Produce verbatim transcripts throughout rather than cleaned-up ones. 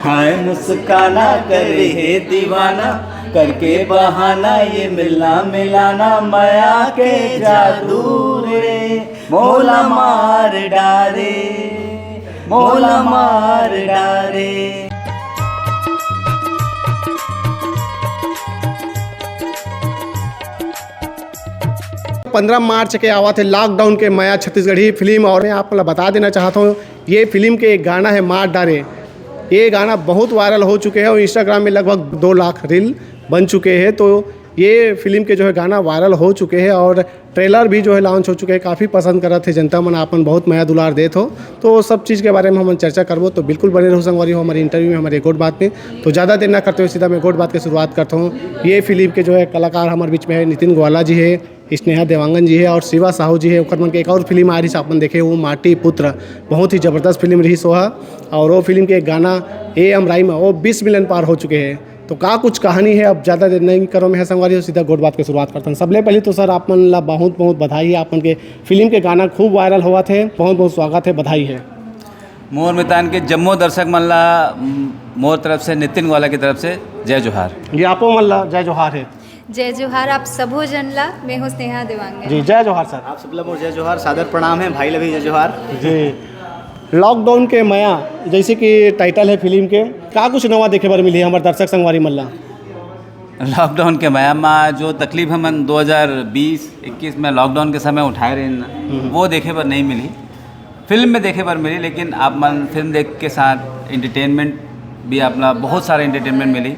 हाय मुस्काना करे हे दीवाना, करके बहाना ये मिलना मिलाना, मया के जादू रे। मोला मार डारे, मोला मार डारे। पंद्रह मार्च के आवत हे लॉकडाउन के मया छत्तीसगढ़ी फिल्म। और मैं आप ला बता देना चाहत हूँ, ये फिल्म के एक गाना है मार डारे। ये गाना बहुत वायरल हो चुके हैं और इंस्टाग्राम में लगभग दो लाख रील बन चुके हैं। तो ये फिल्म के जो है गाना वायरल हो चुके हैं और ट्रेलर भी जो है लॉन्च हो चुके हैं। काफ़ी पसंद करत हे जनता मन, आपन बहुत मया दुलार देत हो। तो सब चीज़ के बारे में हम चर्चा करबो। तो बिल्कुल बने रहो संगवारी हो हमारे इंटरव्यू में, हमारे गोठ बात में। तो ज़्यादा देर ना करते हुए सीधा मैं गोठ बात की शुरुआत करता हूँ। ये फिल्म के जो है कलाकार हमारे बीच में है नितिन गोवाला जी है, स्नेहा देवांगन जी है और शिवा साहू जी है। ओकर मन के एक और फिल्म आ रही आपन देखे, वो माटी पुत्र, बहुत ही ज़बरदस्त फिल्म रही सोहा। और वो फिल्म के एक गाना ए एम राइमा वो बीस मिलियन पार हो चुके हैं। तो का कुछ कहानी है, अब ज़्यादा देर नहीं करो मैं संगवारी हो, सीधा गोठ बात की शुरुआत करता हूँ। सबले पहले तो सर आप मन ला बहुत बहुत बधाई है, आप मन के फिल्म के गाना खूब वायरल होवत है। बहुत बहुत स्वागत है, बधाई है। मोर मितान के जम्मो दर्शक मन ला, म, मोर तरफ से, नितिन गोवाला की तरफ से जय जोहार। ये आपो मन ला जय जोहार है। जय जोहार आप सबो जन ला। मैं हूँ स्नेहा देवांगन। जी, जय जोहार सर। आप सबला मोर जय जोहार, सादर प्रणाम है, भाई ला भी जय जोहार। जी, लॉकडाउन के मया जैसे कि टाइटल है फिल्म के, का कुछ नवा देखे बर मिली हमारे दर्शक संगवारी मन ला? लॉकडाउन के मया मा जो तकलीफ हमन दो हज़ार बीस इक्कीस में लॉकडाउन के समय उठाए रहे ना, वो देखे बर नहीं मिली, फिल्म में देखे बर मिली। लेकिन आप मन फिल्म देख के साथ एंटरटेनमेंट भी, अपना बहुत सारा एंटरटेनमेंट मिली,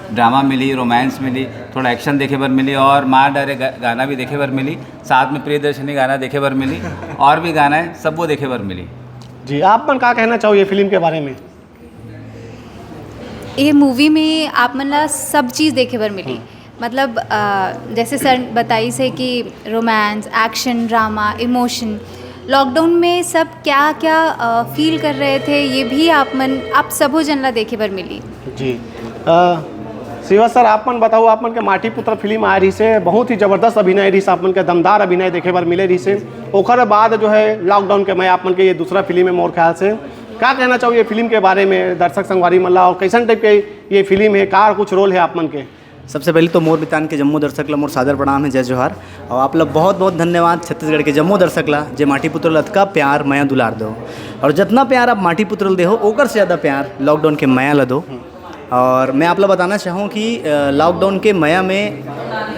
ड्रामा मिली, रोमांस मिली, थोड़ा एक्शन देखे बर मिली और मार डारे गा, गाना भी देखे बर मिली, साथ में प्रियदर्शनी गाना देखे बर मिली और भी गाना है, सब वो देखे बर मिली। जी, आप मन का कहना चाहो ये फिल्म के बारे में? ये मूवी में आप मन ला सब चीज़ देखे बर मिली। मतलब अ, जैसे सर बताइस हे कि romance, action, drama, emotion, lockdown में सब क्या क्या फील कर रहे थे, ये भी आप मन, आप सबो जन ला देखे बर मिली। जी, अ, शिवा सर, आप मन बताओ, आप मन के माटी पुत्र फिल्म आए रही से, बहुत ही जबरदस्त अभिनय रही से, आप मन के दमदार अभिनय देखे बर मिले रही से। ओकर बाद जो है लॉकडाउन के मया आप मन के ये दूसरा फिल्म है मोर ख्याल से। का कहना चाहो ये फिल्म के बारे में दर्शक संगवारी मन ला, और कैसन टाइप के ये फिल्म है, का कुछ रोल है आप मन के? सबसे पहले तो मोर मितान के जम्मो दर्शक ला मोर सादर प्रणाम है, जय जोहार। और आप ला बहुत बहुत धन्यवाद छत्तीसगढ़ के जम्मो दर्शक ला, जे माटी पुत्र ला अतका प्यार मया दुलार दो, और जितना प्यार आप माटी पुत्र ला देहो, ओकर से ज़्यादा प्यार लॉकडाउन के मया ला दो। और मैं आप ला बताना चाहूँ कि अ, लॉकडाउन के मया में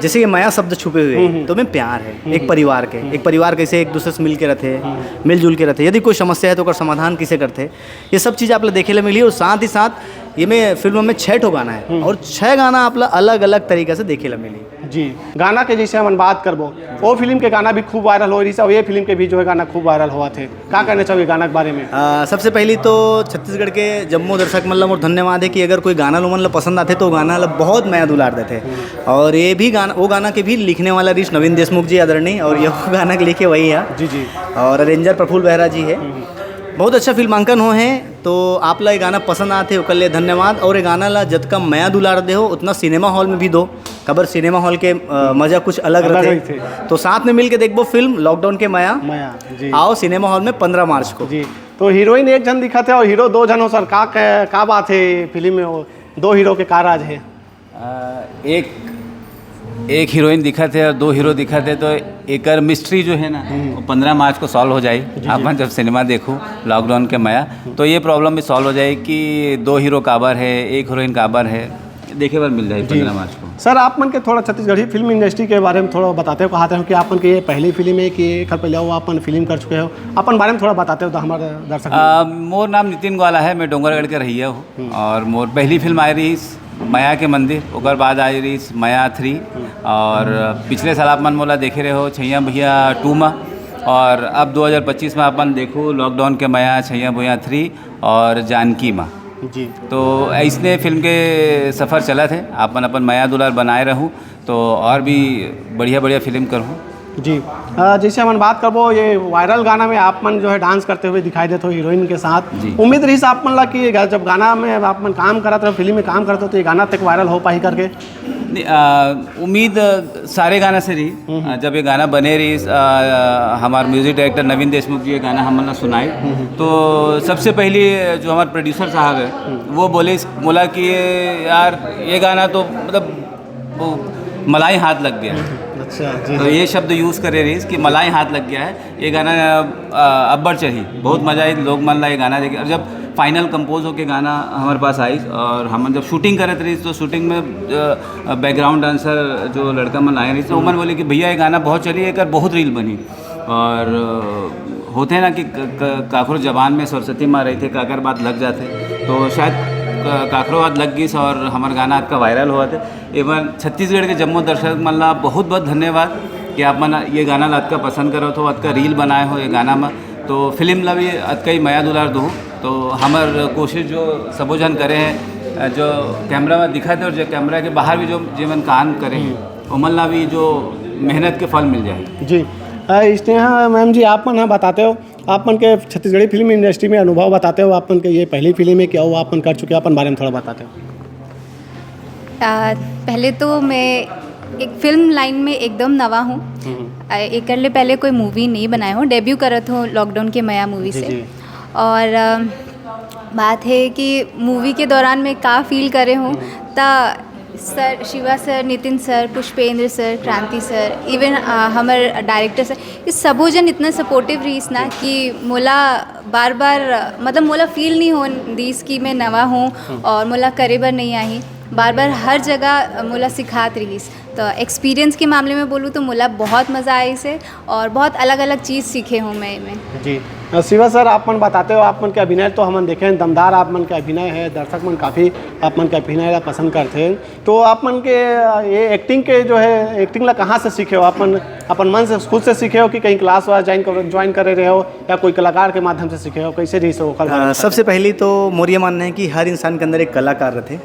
जैसे कि मया शब्द छुपे हुए हैं, तो में प्यार है। एक परिवार के, एक परिवार कैसे एक दूसरे से मिल के रहते हैं, मिलजुल के रहते हैं, यदि कोई समस्या है तो ओकर समाधान किसे करते हैं, ये सब चीज़ आप ला देखे ला मिली। और साथ ही साथ ये में फिल्म में छः ठो गाना है और छः गाना आप ला अलग अलग तरीका से देखे ला मिली। जी, गाना के जैसे हमन बात करबो, वो फिल्म के गाना भी खूब वायरल हो रही से, और ये फिल्म के भी जो है गाना खूब वायरल हुआ थे। का कहना चाहोगे गाना के बारे में? आ, सबसे पहली तो छत्तीसगढ़ के जम्मो दर्शक मन ला मोर धन्यवाद है कि अगर कोई गाना लोमन ला पसंद आथे तो गाना ला बहुत मया दुलार देथे। और ये भी गाना, वो गाना के भी लिखने वाला ऋष नवीन देशमुख जी आदरणीय, और ये गाना के लिखे वही है। जी, जी। और अरेंजर प्रफुल्ल बेहरा जी है। बहुत अच्छा फिल्मांकन हो है। तो आप ला ये गाना पसंद आथे ओकर लिए धन्यवाद। और ये गाना ला जतका मया दुलार दे हो उतना सिनेमा हॉल में भी दो, काबर सिनेमा हॉल के अ, मजा कुछ अलग अलग रहते। रहते। तो साथ में मिल के देखबो फिल्म लॉकडाउन के मया। मया, जी। आओ सिनेमा हॉल में पंद्रह मार्च को। जी, तो हीरोइन एक जन दिखत है और हीरो दो जन हो सर, का का, का बात है फिल्म में, वो दो हीरो के का राज है? अ, एक एक हीरोइन दिखत है और दो हीरो दिखत है, तो एकर मिस्ट्री जो है ना, वो पंद्रह मार्च को सॉल्व हो जाए। आप मन जब सिनेमा देखो लॉकडाउन के मया, तो ये प्रॉब्लम भी सॉल्व हो जाए कि दो हीरो काबर है, एक हीरोइन काबर है, देखे बर मिल जाए पंद्रह मार्च को। सर, आप मन के थोड़ा छत्तीसगढ़ी फिल्म इंडस्ट्री के बारे में थोड़ा बताते हो, कहते हो कि आप मन के ये पहली फिल्म है कि एक साल पहले वो आप मन फिल्म कर चुके हो, अपन बारे में थोड़ा बताते हो तो हमारे दर्शक अ, मोर नाम नितिन ग्वाला है, मैं डोंगरगढ़ के रहिया हूँ। और मोर पहली फिल्म आई रही मया के मंदिर, ओकर बाद आई रही मया थ्री, और पिछले साल आप मन मोला देखे रहे हो छैया भैया टू मा, और अब दो हज़ार पच्चीस में अपन देखो लॉकडाउन के मया, छैया भैया थ्री और जानकी माँ। जी। तो ऐसने फिल्म के सफ़र चलत है, आप मन अपन मया दुलार बनाए रहू, तो और भी बढ़िया बढ़िया फिल्म करूँ। जी, अ, जैसे हमन बात करबो, ये वायरल गाना में आप मन जो है डांस करते हुए दिखाई देते हो हीरोइन के साथ। जी। उम्मीद रही आप मन ला कि ये गा-, जब गाना में आप मन काम करत रहो, फिल्म में काम करत हो, तो ये गाना तक वायरल हो पाही करके? नहीं, आ, उम्मीद सारे गाना से रही। आ, जब ये गाना बने रही, आ, हमारे म्यूजिक डायरेक्टर नवीन देशमुख जी ये गाना हमन ला सुनाए, तो सबसे पहले जो हमारे प्रोड्यूसर साहब है, वो बोले, बोला कि यार, ये गाना तो मतलब वो मलाई हाथ लग गया। अच्छा जी। तो ये शब्द यूज़ करे रहीस कि मलाई हाथ लग गया है। ये गाना अ, अब्बड़ चढ़ी, बहुत मज़ा आई लोग मन ला ये गाना देखे। और जब फाइनल कंपोज होके गाना हमारे पास आई और हमन जब शूटिंग करत रहीस, तो शूटिंग में बैकग्राउंड डांसर जो लड़का मन आए रहीस, तो ओमन बोले कि भैया, ये गाना बहुत चली, एकर बहुत रील बनी। और अ, होते हैं ना कि क- क- काखरो जबान में सरस्वती माँ रही थे, काकर बात लग जाते, तो शायद क- काखरो बात लग गई और हमारे गाना आज का वायरल हुआ थे। एमन छत्तीसगढ़ के जम्मो दर्शक मन ला बहुत बहुत धन्यवाद कि आप मन ये गाना ला अतका पसंद करत हो, अतका रील बनाए हो ये गाना में, तो फिल्म ला भी अतका ही मया दुलार दो। तो हमर कोशिश जो सबो झन करे हैं, जो कैमरा में दिखत है और जो कैमरा के बाहर भी जो जेमन काम करे हैं, ओमन ला भी जो मेहनत के फल मिल जाए। जी। अ, स्नेहा मैम जी, आप मन ह बताते हो, आप मन के छत्तीसगढ़ी फिल्म इंडस्ट्री में अनुभव बताते हो, आप मन के ये पहली फिल्म है, क्या वो आप मन कर चुके हो, अपन बारे में थोड़ा बताते हो। आ, पहले तो मैं एक फिल्म लाइन में एकदम नवा हूँ। आ, एकर ले पहले कोई मूवी नहीं बनाए हूँ, डेब्यू करत हूँ लॉकडाउन के मया मूवी से। और आ, बात है कि मूवी के दौरान मैं का फील करे हूँ, त sir, Shiva sir, Nitin sir, Pushpendra sir, Kranti sir, even हमर डायरेक्टर सर, ये सबो जन इतना सपोर्टिव रहीस ना कि मोला बार बार, मतलब, मोला फील नहीं होन दीस कि मैं नवा हूँ और मोला करे बर नहीं आही। बार बार हर जगह मोला सिखात रहीस। तो एक्सपीरियंस के मामले में बोलूँ तो मोला बहुत मज़ा आइस हे और बहुत अलग-अलग चीज़ सीखे हूँ मैं एमे। जी। अ, शिवा सर, आप मन बताते हो, आप मन के अभिनय तो हमन देखे हैं, दमदार आप मन के अभिनय है, दर्शक मन काफ़ी आप मन के अभिनय ला पसंद करते हैं। तो आप मन के, अ, ये एक्टिंग के जो है, एक्टिंग ला कहाँ से सीखे हो? आप मन अपन मन से खुद से सीखे हो कि कहीं क्लास वास ज्वाइन कर, ज्वाइन करे रहे हो या कोई कलाकार के माध्यम से सीखे हो? कैसे रही सो ओकर बारे अ, में? सबसे पहली तो मोर ये मानना है कि हर इंसान के अंदर एक कलाकार रहते।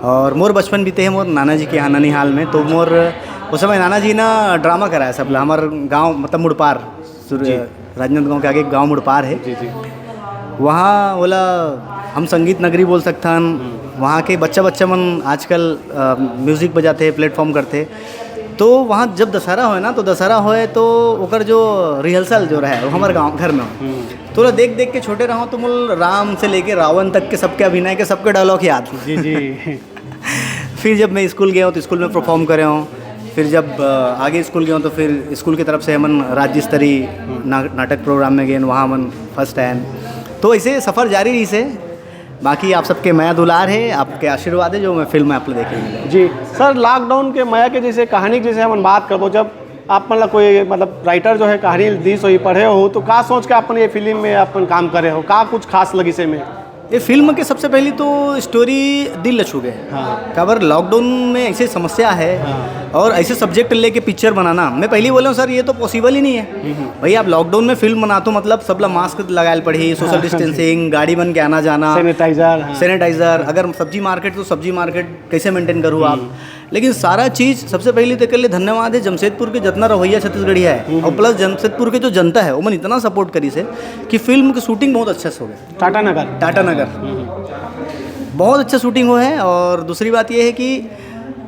और मोर बचपन बीते है मोर नाना जी के यहाँ ननिहाल में। तो मोर उस समय नाना जी ना ड्रामा कराए सब ला, हमार गाँव मतलब मुड़पार, सुर- राजनांदगांव के आगे एक गांव मुड़पार है। जी जी। वहाँ बोला हम संगीत नगरी बोल सकथन। वहाँ के बच्चा बच्चा मन आजकल म्यूजिक बजाते, प्लेटफॉर्म करते। तो वहाँ जब दशहरा होए ना, तो दशहरा होए तो ओकर जो रिहर्सल जो रहे वो हमारे गाँव घर में हो। तो ओला देख देख के छोटे रहो तो मोल राम से लेके रावण तक के सबके अभिनय के सबके डायलॉग याद। जी जी। फिर जब मैं स्कूल गया हूँ तो स्कूल में परफॉर्म करे हूँ। फिर जब अ, आगे स्कूल गया हूँ तो फिर स्कूल की तरफ से हमन राज्य स्तरीय ना, नाटक प्रोग्राम में गए, वहाँ हमन फर्स्ट आए। तो ऐसे सफ़र जारी रही से। बाकी आप सबके मया दुलार है, आपके आशीर्वाद है जो मैं फिल्म में आप लोग देखेंगे। जी सर, लॉकडाउन के मया के जैसे कहानी के जैसे हमन बात करबो, जब आप मन ला कोई मतलब राइटर जो है कहानी दीस होही, पढ़े हो, तो का सोच के अपन ये फिल्म में अपन काम करे हो, का कुछ खास लगी से में? ये फिल्म के सबसे पहली तो स्टोरी दिल ल छू गए। हाँ। काबर लॉकडाउन में ऐसे समस्या है और ऐसे सब्जेक्ट लेके पिक्चर बनाना, मैं पहली बोले हूँ सर, ये तो पॉसिबल ही नहीं है। भाई, आप लॉकडाउन में फिल्म बनाते हो, मतलब सबला मास्क लगाए पड़ी, सोशल डिस्टेंसिंग, गाड़ी बन के आना जाना, सैनिटाइजर, हाँ। सैनिटाइजर। अगर सब्जी मार्केट तो सब्जी मार्केट कैसे मेंटेन करूँ आप? लेकिन सारा चीज़ सबसे पहले तो के लिए धन्यवाद है जमशेदपुर के जितना रवैया छत्तीसगढ़िया है और प्लस जमशेदपुर के जो जनता है, वो मन इतना सपोर्ट करी से कि फिल्म की शूटिंग बहुत अच्छे से हो गई। टाटा नगर। टाटा नगर बहुत अच्छा शूटिंग हुआ है। और दूसरी बात ये है कि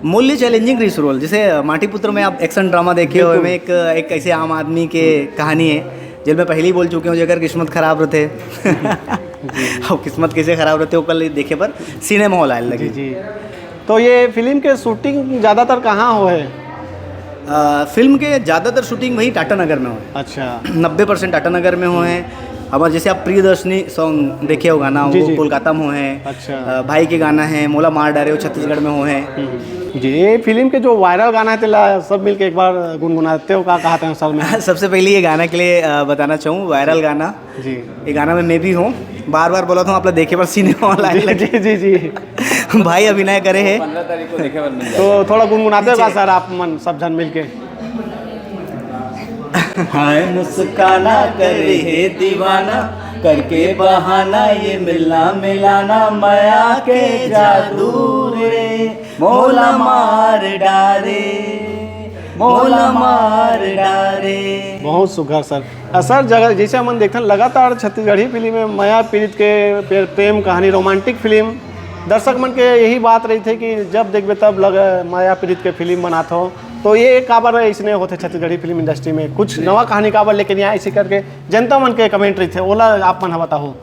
मूल्य चैलेंजिंग रही रोल, जैसे माटी पुत्र में आप एक्शन ड्रामा देखे हो, में एक, एक ऐसे आम आदमी के कहानी है, जेल में पहले ही बोल चुके हूँ, जेकर किस्मत खराब रहते अब किस्मत कैसे खराब रहते, वो कल देखे पर सिनेमा हॉल आए लगे। जी जी। तो ये फिल्म के शूटिंग ज़्यादातर कहाँ हो है? अ, फिल्म के ज़्यादातर शूटिंग वही टाटा नगर में हुए। अच्छा। नब्बे परसेंट टाटा नगर में हुए हैं। हमारे जैसे आप प्रियदर्शनी सॉन्ग देखे हो, गाना, जी, वो जी। कोलकाता में हुए हैं। अच्छा। अ, भाई के गाना है, मोला मार डारे हो छत्तीसगढ़ में हुए हैं। जी, ये फिल्म के जो वायरल गाना है तेला सब मिलके एक बार गुनगुनाते हो, का कहा था सर में? सबसे पहले ये गाना के लिए अ, बताना चाहूँ, वायरल गाना। जी। ये गाना में मैं भी हूँ, बार बार बोला था आप लोग देखे पर सिनेमा हॉल आए जी लगे। जी जी जी। भाई अभिनय करे हैं। तो थोड़ा गुनगुनाते हो का सर आप मन सब जन मिलके? हाय मुस्काना करे है दीवाना, करके बहाना ये मिलना मिलाना, मया के जादू रे, मोला मार डारे, मोला मार डारे। बहुत सुघर सर। आ, सर, जगह जैसे हमन देखथन लगातार छत्तीसगढ़ी फिल्म में मया पीड़ित के प्रे- प्रेम कहानी, रोमांटिक फिल्म दर्शक मन के यही बात रहिथे कि जब देखबे तब लग माया पीड़ित के फिल्म बनात हो, तो ये काबर इसने होथे छत्तीसगढ़ी फिल्म इंडस्ट्री में, कुछ नवा कहानी काबर लेके नहीं आए, इसी करके जनता मन के कमेंट रहिथे, ओला आप मन ह बताहू।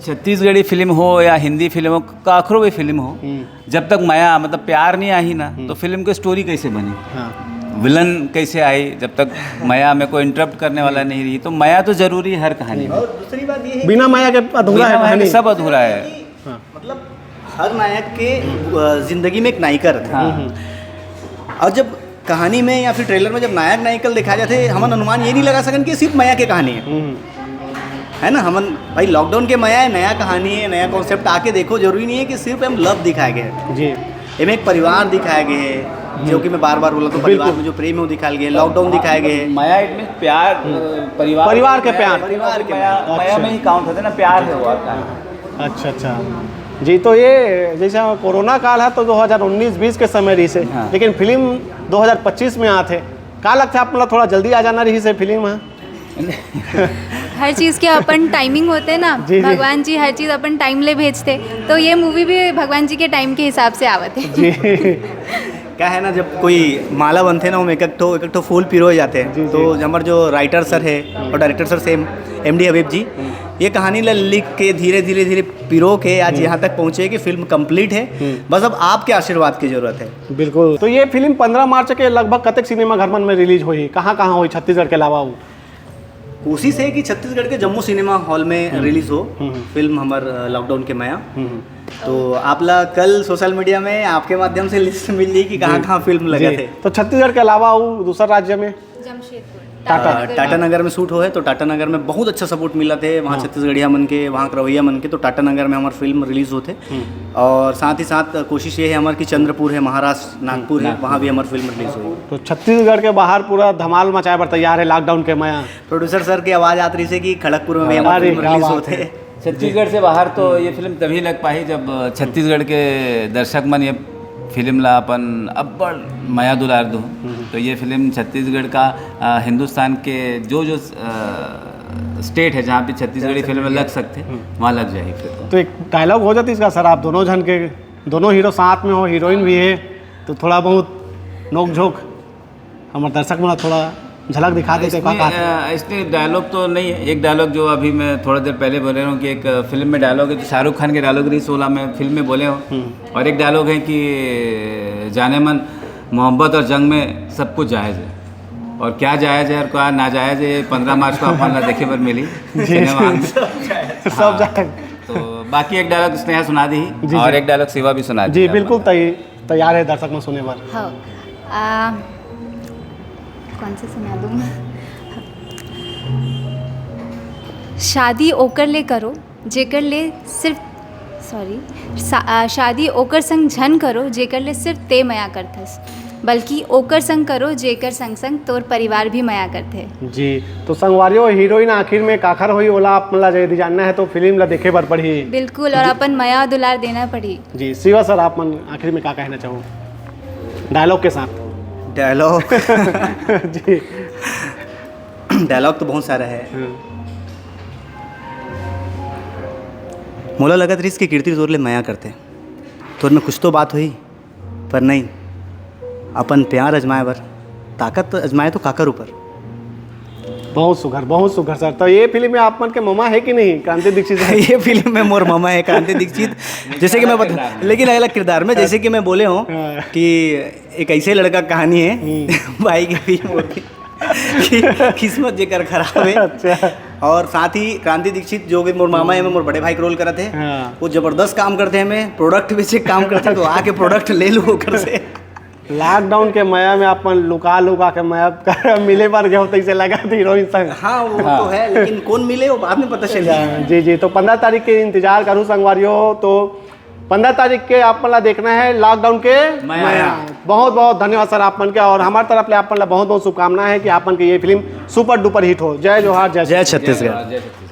छत्तीसगढ़ी फिल्म हो या हिंदी फिल्म हो, काखरो भी फिल्म हो, हम्म। जब तक मया, मतलब, प्यार नहीं आही ना, हम्म। तो फिल्म के स्टोरी कैसे बनी? हाँ। विलन कैसे आई? जब तक मया में कोई इंटरप्ट करने वाला नहीं रही, तो मया तो जरूरी है हर कहानी में। और दूसरी बात ये है बिना कि मया के अधूरा बिना है मया के कहानी। सब अधूरा है। हाँ। मतलब, हर नायक के, अ, जिंदगी में एक नायिका रहथे। हाँ। हम्म। और जब कहानी में या फिर ट्रेलर में जब नायक नायिका दिखाए जाथे, हमन अनुमान ये नहीं लगा सकन कि सिर्फ मया के कहानी है। हम्म। है ना, हमन भाई, लॉकडाउन के मया है, नया कहानी है, नया कॉन्सेप्ट, आके देखो। जरूरी नहीं है कि सिर्फ हम लव दिखाए गए हैं। जी। एमे एक परिवार दिखाए गए है, जो कि मैं बार बार बोला, तो परिवार बिल्कुल। में जो प्रेम है वो दिखाए गए, लॉकडाउन दिखाए गए है। मया, इट मीन्स प्यार, अ, परिवार परिवार के मया, प्यार। परिवार के मया, मया। मया अच्छा। में ही काउंट होता है ना, प्यार है वो आपका। अच्छा, अच्छा। जी, तो ये जैसे कोरोना काल है तो दो हज़ार उन्नीस बीस के समय रहिसे, हाँ। लेकिन फिल्म दो हज़ार पच्चीस में आत हे, का लगता है आप, मतलब, थोड़ा जल्दी आ जाना रहिसे फिल्म? हर चीज के अपन टाइमिंग होते ना, जी, जी। भगवान जी हर चीज अपन टाइम ले भेजते, तो ये मूवी भी भगवान जी के टाइम के हिसाब से आवत है। जी। क्या है ना, जब कोई माला बनथे ना, ओमे एक एक ठो, एक एक ठो फूल पिरोए जाथे। जी, जी। तो हमारे जो राइटर सर है और डायरेक्टर सर से एमडी हबीब जी, ये कहानी ला लिख के धीरे, धीरे, धीरे पिरो के आज यहाँ तक पहुँचे कि फिल्म कंप्लीट है। हम्म। बस अब आपके आशीर्वाद की जरूरत है। बिल्कुल। तो ये फिल्म पन्द्रह मार्च के लगभग कतेक सिनेमा घर मन में रिलीज होही? कहाँ, कहाँ होही छत्तीसगढ़ के अलावा वो? कोशिश है कि छत्तीसगढ़ के जम्मू सिनेमा हॉल में हम्म। रिलीज हो हम्म। फिल्म हमर, अ, लॉकडाउन के मया। हम्म। तो आप ला कल सोशल मीडिया में आपके माध्यम से लिस्ट मिल जाई कि कहाँ, जी। कहाँ फिल्म लगा जी। थे। तो छत्तीसगढ़ के अलावा वो दूसरा राज्य में? जमशेदपुर। टाटा। अ, टाटा नगर में शूट हो है, तो टाटा नगर में बहुत अच्छा सपोर्ट मिला थे वहाँ हाँ। छत्तीसगढ़िया मन के, वहाँ के रवैया मन के, तो टाटा नगर में हमार फिल्म रिलीज होते। हम्म। और साथ ही साथ कोशिश ये है हमार कि चंद्रपुर है, महाराष्ट्र, नागपुर है, नागपुर। वहाँ भी हमार फिल्म रिलीज हुई। तो छत्तीसगढ़ के बाहर पूरा धमाल मचाए बर तैयार है लॉकडाउन के मया। प्रोड्यूसर सर की आवाज़ आत रही से कि खड़गपुर में भी हमार अरे, फिल्म क्या रिलीज बात होते है। हैं। छत्तीसगढ़ से बाहर तो ये फिल्म तभी लग पाही जब छत्तीसगढ़ के दर्शक मन ये फिल्म ला अपन अब्बड़ मया दुलार दो। हम्म। तो ये फिल्म छत्तीसगढ़ का, अ, हिंदुस्तान के जो जो, अ, स्टेट है जहाँ पे छत्तीसगढ़ी फिल्म लग सकते हैं, हम्म। वहाँ लग जाएगी फिर तो। तो एक डायलॉग हो जाती इसका सर, आप दोनों जन के, दोनों हीरो साथ में हो, हीरोइन भी है, तो थोड़ा बहुत नोक झोंक हमारे दर्शक मन ला थोड़ा झलक दिखा देते, का इसमें, कहा था? अ, इसमें डायलॉग तो नहीं है। एक डायलॉग जो अभी मैं थोड़ा देर पहले बोले रहा हूँ कि एक, अ, फिल्म में डायलॉग है, तो शाहरुख खान के डायलॉग रही सोलह में फिल्म में बोले हो। हम्म। और एक डायलॉग है कि जाने मन, मोहब्बत और जंग में सब कुछ जायज़ है, और क्या जायज़ है और क्या नाजायज़ है, ये पन्द्रह मार्च को अपन ला देखे बर मिली जी, सिनेमा जी। हॉल में। सब हाँ, जायज़। तो बाकी एक डायलॉग स्नेहा सुना दी जी, और जी। एक डायलॉग शिवा भी सुना जी, दी। बिल्कुल तै-, तैयार है दर्शक मन सुने बर। हाँ। आ, कौन से सुना दूँ? शादी ओकर ले करो, जेकर ले सिर्फ, सॉरी, शा-, आ, शादी ओकर संग झन करो, जेकर ले सिर्फ ते मया करथस, बल्कि ओकर संग करो, जेकर संग संग तोर परिवार भी मया करथे। जी, तो संगवारियों, हीरोइन आखिर में काखर होही, ओला आप मन ला यदि जानना है, तो फिल्म ला देखे बर पड़ही। बिल्कुल, और जी। अपन मया दुलार देना पड़ही। जी, शिवा सर, आप मन आखिर में का कहना चाहो डायलॉग के साथ? डायलॉग? जी। डायलॉग तो बहुत सारा है। हम्म। मोला लगत रहिस कि कीर्ति तोर ले मया करथे, तोर में कुछ तो बात होही, पर नहीं, अपन प्यार अजमाए बर ताकत अजमाए तो काकर ऊपर। बहुत सुघर, बहुत सुघर सर। तो ये फिल्म में आप मन के ममा है कि नहीं, क्रांति दीक्षित सर? ये फिल्म में मोर ममा है क्रांति दीक्षित। जैसे कि मैं बता, किरदार में। लेकिन अलग किरदार में, जैसे कि मैं बोले हूँ हाँ। कि एक ऐसे लड़का कहानी है, हम्म। भाई की भी, मोर भी, कि किस्मत जेकर खराब है। अच्छा। और साथ ही क्रांति दीक्षित, जो कि मोर मामा है, मोर बड़े भाई के रोल करत है, हाँ। वो जबरदस्त काम करते हैं, मैं प्रोडक्ट बेचे के काम करते हैं, तो आके प्रोडक्ट ले लो ओकर से। लॉकडाउन के मया में अपन लुका लुका के मया कर मिले बर गए हो, तैसे लगा थी हीरोइन संग। हाँ, वो हाँ। तो है, लेकिन कौन मिले, वो बाद में पता चलेगा। जी, जी, तो पन्द्रह तारीख के इंतजार करूँ संगवारियों, तो पन्द्रह तारीख के आप मन ला देखना है लॉकडाउन के मया। मया। बहुत बहुत धन्यवाद सर आप मन के, और हमारे तरफ ले आप मन ला बहुत बहुत शुभकामना है कि आप मन के ये फिल्म सुपर डुपर हिट हो। जय जोहार, जय जय छत्तीसगढ़। छत्तीसगढ़। जय छत्तीसगढ़।